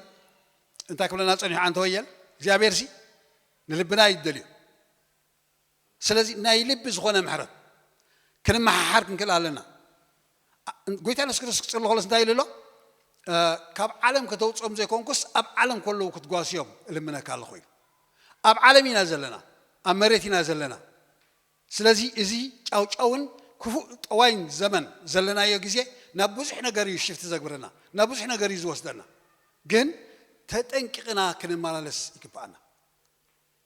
እንታይ ክብለና ጸኒሑ ኣንተ ወየል? እግዚኣብሔር ሲ ንልብና ይደልዮ። ስለዚ ናይ ልቢ ዝኾነ ምሕረት ክንመሓሓር ክንክእል ኣለና። ጎይታ የሱስ ክርስቶስ ክጽሊ ከሎስ እንታይ ኢሉ ኣሎ? ካብ ዓለም ከተውፅኦም ዘይኮንኩስ ኣብ ዓለም ከለዉ ክትጓስዮም እልምነካ ኣለኹ ኢሉ። ኣብ ዓለም ኢና ዘለና፣ ኣብ መሬት ኢና ዘለና። ስለዚ እዚ ጫውጫውን ክፉእ ጠዋይን ዘመን ዘለናዮ ግዜ ናብ ብዙሕ ነገር እዩ ሽፍቲ ዘግብረና፣ ናብ ብዙሕ ነገር እዩ ዝወስደና። ግን ተጠንቂቕና ክንመላለስ ይግብኣና።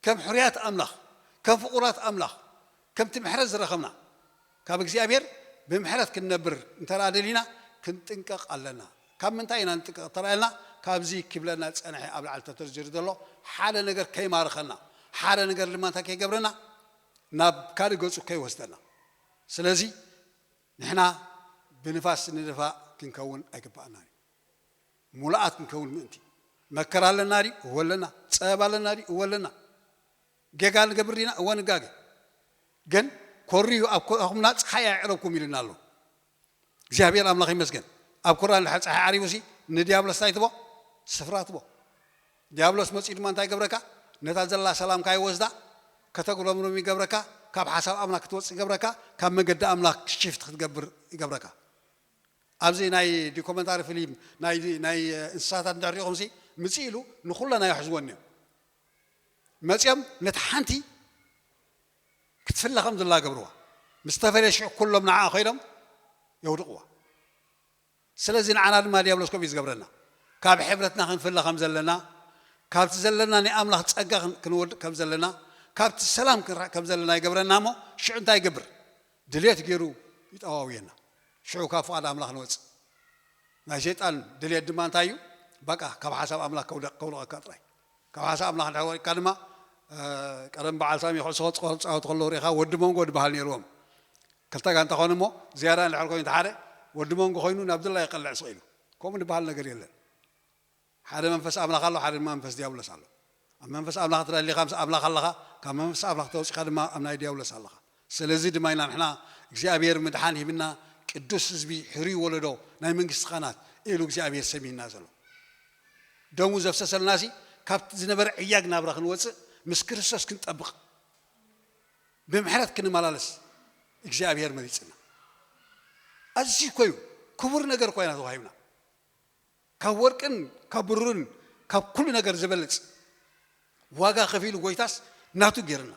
ከም ሕሩያት ኣምላኽ፣ ከም ፍቑራት ኣምላኽ፣ ከምቲ ምሕረት ዝረኸብና ካብ እግዚኣብሔር ብምሕረት ክንነብር እንተ ደኣ ደሊና ክንጥንቀቕ ኣለና። ካብ ምንታይ ኢና ንጥንቀቕ እንተ ኢልና፣ ካብዚ ክብለና ዝጸንሐ ኣብ ላዕሊ ተተርዚሩ ዘሎ ሓደ ነገር ከይማርኸና፣ ሓደ ነገር ድማ እንታይ ከይገብረና፣ ናብ ካልእ ገጹ ከይወስደና። ስለዚ ንሕና ብንፋስ ንድፋእ ክንከውን ኣይግባኣናን እዩ። ሙሉኣት ክንከውን ምእንቲ። መከራ ኣለና ድዩ? እወ ኣለና። ጸበባ ኣለና ድዩ? እወ ኣለና። ጌጋ ንገብር ዲና? እወ ንጋገ። ግን ኮርዩ ኣብ ኮ-፣ ኣኹምና ጸሓይ ኣየዕረብኩም ኢሉና ኣሎ። እግዚኣብሔር ኣምላኽ ይመስገን። ኣብ ኮራ እንድሕር ጸሓይ ዓሪቡ ሲ ንዲያብሎስ እንታይ ትቦ? ስፍራ ትቦ። ዲያብሎስ መጺኡ ድማ እንታይ ይገብረካ? ነታ ዘላ ሰላምካ ይወስዳ፣ ከተጉረምርም ይገብረካ፣ ካብ ሓሳብ ኣምላኽ ክትወጽእ ይገብረካ፣ ካብ መገዲ ኣምላኽ ሽፍት ክትገብር ይገብረካ። ኣብዚ ናይ ዶኩመንታሪ ፊልም ናይ፣ ናይ እንስሳታት እንድሕር ሪኢኹም ሲ ምጽእ ኢሉ ንኹለና ይሕዝወን እዮም። መጺኦም ነቲ ሓንቲ ክትፍለ ከም ዘላ ገብርዋ። ምስ ተፈለየ ሽዑ ኩሎም ንዓኣ ኮይኖም የውድቕዋ። ስለዚ ንዓና ድማ ዲያብሎስ ከምኡ እዩ ዝገብረና። ካብ ሕብረትና ክንፍለ ከም ዘለና፣ ካብቲ ዘለና ናይ ኣምላኽ ጸጋ ክን-፣ ክንወድቕ ከም ዘለና፣ ካብቲ ሰላም ክንርሕቕ ከም ዘለና ይገብረና እሞ ሽዑ እንታይ ይገብር? ድሌት ገይሩ ይጠዋውየና። ሽዑ ካብ ፍቓድ ኣምላኽ ንወጽእ። ናይ ሰይጣን ድሌት ድማ እንታይ እዩ? በቃ ካብ ሓሳብ ኣምላኽ ከውደቕ-፣ ከውድቐካ ጥራይ። ካብ ሓሳብ ኣምላኽ እንድሕር ወዲቕካ ድማ፣ እ፣ ቀደም በዓል ሳሚ ኩዕሶ ክጻወቱ ከለዉ ርኢኻ ወዲ መንጎ ዝበሃል ነይርዎም። ክልተ ጋንታ ኾኑ እሞ ዝያዳ እንድሕር ኮይኑ እቲ ሓደ ወዲ መንጎ ኮይኑ ናብ ድላ ይቐልዕ ስቕ ኢሉ። ከምኡ ዝበሃል ነገር የለን። ሓደ መንፈስ ኣምላኽ ኣሎ፣ ሓደ ድማ መንፈስ ዲያብሎስ ኣሎ። ኣብ መንፈስ ኣምላኽ ትደሊኻ ምስ ኣምላኽ ኣለኻ፣ ካብ መንፈስ ኣምላኽ ተወጺኻ ድማ ኣብ ናይ ዲያብሎስ ኣለኻ። ስለዚ ድማ ኢና ንሕና እግዚኣብሔር ምድሓን ሂብና፣ ቅዱስ ህዝቢ፣ ሕሩይ ወለዶ፣ ናይ መንግስቲ ካህናት ኢሉ እግዚኣብሔር ሰሚና ዘሎ። ደሙ ዘፍሰሰልና ሲ ካብቲ ዝነበረ ዕያግ ናብራ ክንወጽእ፣ ምስ ክርስቶስ ክንጠብቕ፣ ብምሕረት ክንመላለስ እግዚኣብሔር መሪጽና። ኣዝዩ እኮ እዩ ክቡር ነገር እኮ ኢና ተዋሂብና። ካብ ወርቅን ካብ ብሩርን ካብ ኩሉ ነገር ዝበልጽ ዋጋ ከፊሉ ጎይታስ ናቱ ገይርና።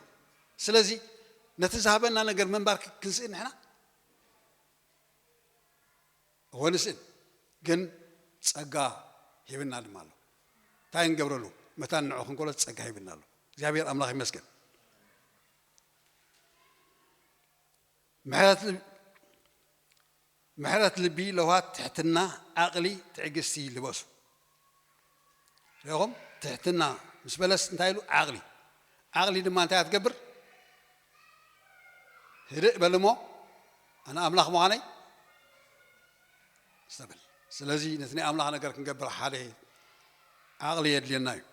ስለዚ ነቲ ዝሃበና ነገር ምንባር ክ-፣ ክንስእን ንሕና እወ ንስእን፣ ግን ጸጋ ሂብና ድማ ኣሎ። እንታይ ንገብረሉ? መታን ንዑ ክንኮሎ ጸጋ ሂብና ኣሎ። እግዚኣብሔር ኣምላኽ ይመስገን። ምሕረት ል-፣ ምሕረት ልቢ፣ ለውሃት፣ ትሕትና፣ ዓቕሊ፣ ትዕግስቲ ልበሱ። ሪኢኹም? ትሕትና ምስ በለስ እንታይ ኢሉ? ዓቕሊ። ዓቕሊ ድማ እንታይ እያ ትገብር? ህድእ በል እሞ ኣነ ኣምላኽ ምዃነይ ዝተበል። ስለዚ ነቲ ናይ ኣምላኽ ነገር ክንገብር ሓደ ዓቕሊ የድልየና እዩ።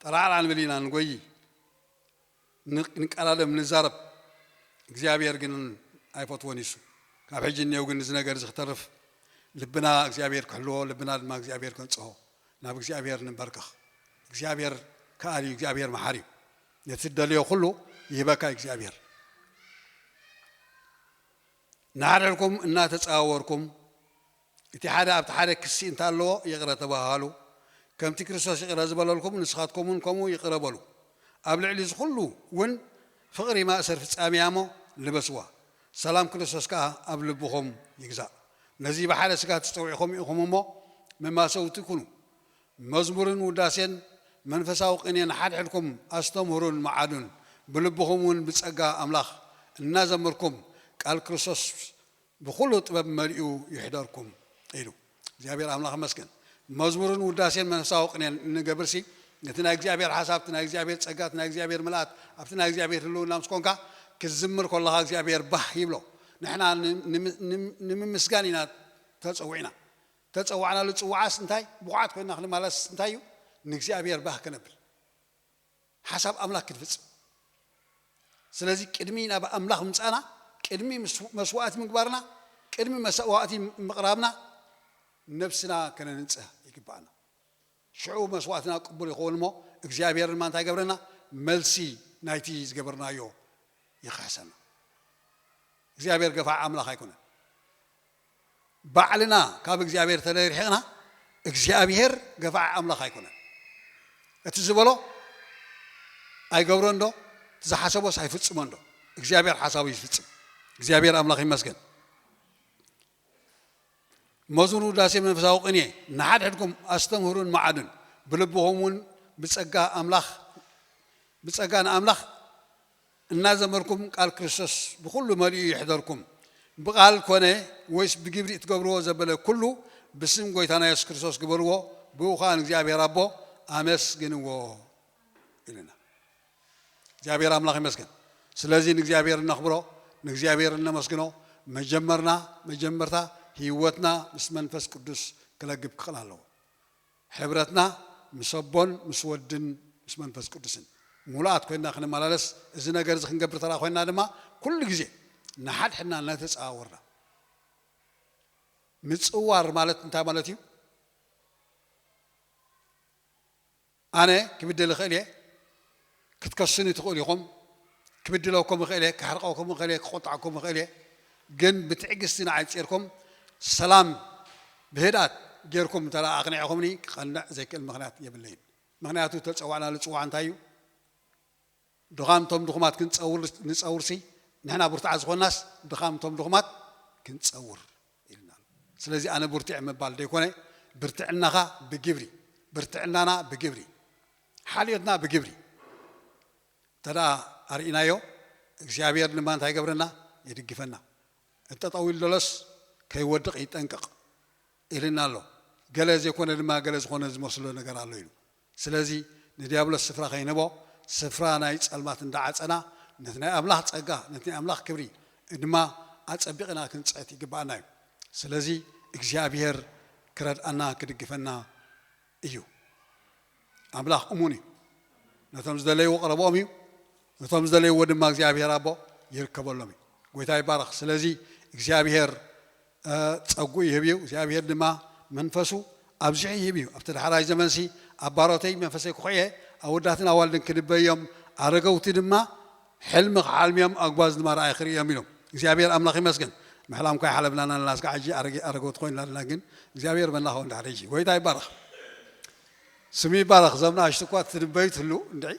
ጠራዕራዕ ንብል ኢና፣ ንጎዪ፣ ን-፣ ንቀዳደም፣ ንዛረብ። እግዚኣብሔር ግን ኣይፈትዎን እዩ። ካብ ሕጂ እኒኦ ግን እዚ ነገር እዚ ክተርፍ ልብና እግዚኣብሔር ክሕልዎ፣ ልብና ድማ እግዚኣብሔር ከንጽሆ፣ ናብ እግዚኣብሔር ንንበርከኽ። እግዚኣብሔር ከኣል እዩ፣ እግዚኣብሔር መሓሪ እዩ። ነቲ ትደልዮ ኩሉ ይህበካ እዩ እግዚኣብሔር። ንሓድሕድኩም እናተጸዋወርኩም፣ እቲ ሓደ ኣብቲ ሓደ ክሲ እንተ ኣለዎ ይቕረ ተባሃሃሉ። ከምቲ ክርስቶስ ይቕረ ዝበለልኩም ንስኻትኩም እውን ከምኡ ይቕረ በሉ። ኣብ ልዕሊ እዚ ኩሉ እውን ፍቕሪ ማእሰር ፍጻሜ እያ እሞ ልበስዋ። ሰላም ክርስቶስ ከኣ ኣብ ልብኹም ይግዛእ። ነዚ ብሓደ ስጋ ተጸዊዕኹም ኢኹም እሞ መማሰውቲ ኩኑ። መዝሙርን ውዳሴን መንፈሳዊ ቅኔን ሓድሕድኩም ኣስተምህሩን መዓዱን። ብልብኹም እውን ብጸጋ ኣምላኽ እናዘመርኩም ቃል ክርስቶስ ብኹሉ ጥበብ መሊኡ ይሕደርኩም ኢሉ። እግዚኣብሔር ኣምላኽ ይመስገን። መዝሙርን ውዳሴን መንፈሳዊ ቅኔን እንገብርሲ ነቲ ናይ እግዚኣብሔር ሓሳብ፣ እቲ ናይ እግዚኣብሔር ጸጋ፣ እቲ ናይ እግዚኣብሔር ምልኣት ኣብቲ ናይ እግዚኣብሔር ህልውና ምስ ኮንካ፣ ክትዝምር ከለኻ እግዚኣብሔር ባህ ይብሎ። ንሕና ን-፣ ንም-፣ ንም-፣ ንምምስጋን ኢና ተጸዊዕና። ተጸዋዕናሉ ጽዋዓስ እንታይ? ብቑዓት ኮይንና ክንመላለስ እንታይ እዩ? ንእግዚኣብሔር ባህ ከነብል። ሓሳብ ኣምላኽ ክትፍጽም። ስለዚ ቅድሚ ናብ ኣምላኽ ምምጻእና፣ ቅድሚ ምስ-፣ መስዋዕቲ ምግባርና፣ ቅድሚ መስዋዕቲ ምቕራብና፣ ነብስና ከነንጽህ ይግባኣና። ሽዑ መስዋዕትና ቅቡል ይኸውን እሞ እግዚኣብሔር ድማ እንታይ ይገብረና? መልሲ ናይቲ ዝገበርናዮ ይኽሕሰና። እግዚኣብሔር ገፋዕ ኣምላኽ ኣይኮነን። ባዕልና ካብ እግዚኣብሔር ተለይ ርሒቕና እግዚኣብሔር ገፋዕ ኣምላኽ ኣይኮነን። እቲ ዝበሎ ኣይገብሮን ዶ? እቲ ዝሓሰቦስ ኣይፍጽሞን ዶ? እግዚኣብሔር ሓሳቡ ይፍጽም። እግዚኣብሔር ኣምላኽ ይመስገን። መዝሙር ውዳሴ መንፈሳዊ ቅኔ። ንሓድሕድኩም ኣስተምህሩን መዓዱን፣ ብልብኹም እውን ብጸጋ ኣምላኽ፣ ብጸጋ ንኣምላኽ እናዘመርኩም ቃል ክርስቶስ ብኹሉ መሊኡ ይሕደርኩም። ብቃል ኮነ ወይስ ብግብሪ እትገብርዎ ዘበለ ኩሉ ብስም ጎይታና የሱስ ክርስቶስ ግበርዎ፣ ብኡ ኸኣ ንእግዚኣብሔር ኣቦ ኣመስግንዎ ኢሉና። እግዚኣብሔር ኣምላኽ ይመስገን። ስለዚ ንእግዚኣብሔር እነኽብሮ፣ ንእግዚኣብሔር እነመስግኖ፣ መጀመርና፣ መጀመርታ ህይወትና ምስ መንፈስ ቅዱስ ክለግብ ክኽእል ኣለዎ። ሕብረትና ምስ ኣቦን ምስ ወድን ምስ መንፈስ ቅዱስን ምሉኣት ኮይንና ክንመላለስ፣ እዚ ነገር እዚ ክንገብር ተራ ኮይንና ድማ ኩሉ ግዜ ንሓድሕድና እናተጸዋወርና፣ ምጽዋር ማለት እንታይ ማለት እዩ? ኣነ ክብድል እኽእል እየ፣ ክትከሱኒ ትኽእሉ ኢኹም፣ ክብድለኩም እኽእል እየ፣ ክሕርቀኩም እኽእል እየ፣ ክቆጣዕኩም እኽእል እየ። ግን ብትዕግስቲ ንዓይ ጺርኩም ሰላም ብህድኣት ጌርኩም እንተ ደኣ ኣቕኒዕኹምኒ ክቐንዕ ዘይክእል ምኽንያት የብለይን። ምኽንያቱ እተጸዋዕናሉ ጽዋዕ እንታይ እዩ? ድኻም እቶም ድኹማት ክንጸውር፣ ንጸውርሲ ንሕና ብርቱዓት ዝኾንናስ ድኻም እቶም ድኹማት ክንጸውር ኢልና ኣሎ። ስለዚ ኣነ ብርቱዕ ምባል ደይኮነ፣ ብርትዕናኻ ብግብሪ፣ ብርትዕናና ብግብሪ፣ ሓልዮትና ብግብሪ እንተ ደኣ ኣርኢናዮ፣ እግዚኣብሔር ድማ እንታይ ይገብረና? ይድግፈና። እንጠጠው ኢሉ ደሎስ ከይወድቕ ይጠንቀቕ ኢልና ኣሎ። ገለ ዘይኮነ ድማ ገለ ዝኾነ ዝመስሎ ነገር ኣሎ ኢሉ። ስለዚ ንዲያብሎስ ስፍራ ከይንህቦ፣ ስፍራ ናይ ጸልማት እንዳዓጸና፣ ነቲ ናይ ኣምላኽ ጸጋ፣ ነቲ ናይ ኣምላኽ ክብሪ ድማ ኣጸቢቕና ክንጽዕት ይግባኣና እዩ። ስለዚ እግዚኣብሔር ክረድኣና ክድግፈና እዩ። ኣምላኽ እሙን እዩ። ነቶም ዝደለይዎ ቀረብኦም እዩ፣ ነቶም ዝደለይዎ ድማ እግዚኣብሔር ኣቦ ይርከበሎም እዩ። ጎይታ ይባረኽ። ስለዚ እግዚኣብሔር፣ እ፣ ጸጉኡ ይህብ እዩ። እግዚኣብሔር ድማ መንፈሱ ኣብዚሑ ይህብ እዩ። ኣብቲ ዳሕራይ ዘመንሲ ኣብ ባሮተይ መንፈሰይ ክኹዕየ፣ ኣወዳትን ኣዋልድን ክድበዮም፣ ኣረገውቲ ድማ ሕልሚ ክሓልምዮም፣ ኣጉባዝ ድማ ራእይ ክርእዮም ኢሎም። እግዚኣብሔር ኣምላኽ ይመስገን። ምሕላም እኳ ይሓለብናና ኣለና፣ እስካዕ ሕጂ ኣረገ-፣ ኣረገውቲ ኮይንና ኣለና፣ ግን እግዚኣብሔር መናኸው እንዳሕደ ሕጂ። ጎይታ ይባረኽ። ስሙ ይባረኽ። እዞም ንኣሽቱ እኳ ትድበዩ ትህሉ እንድዒ፣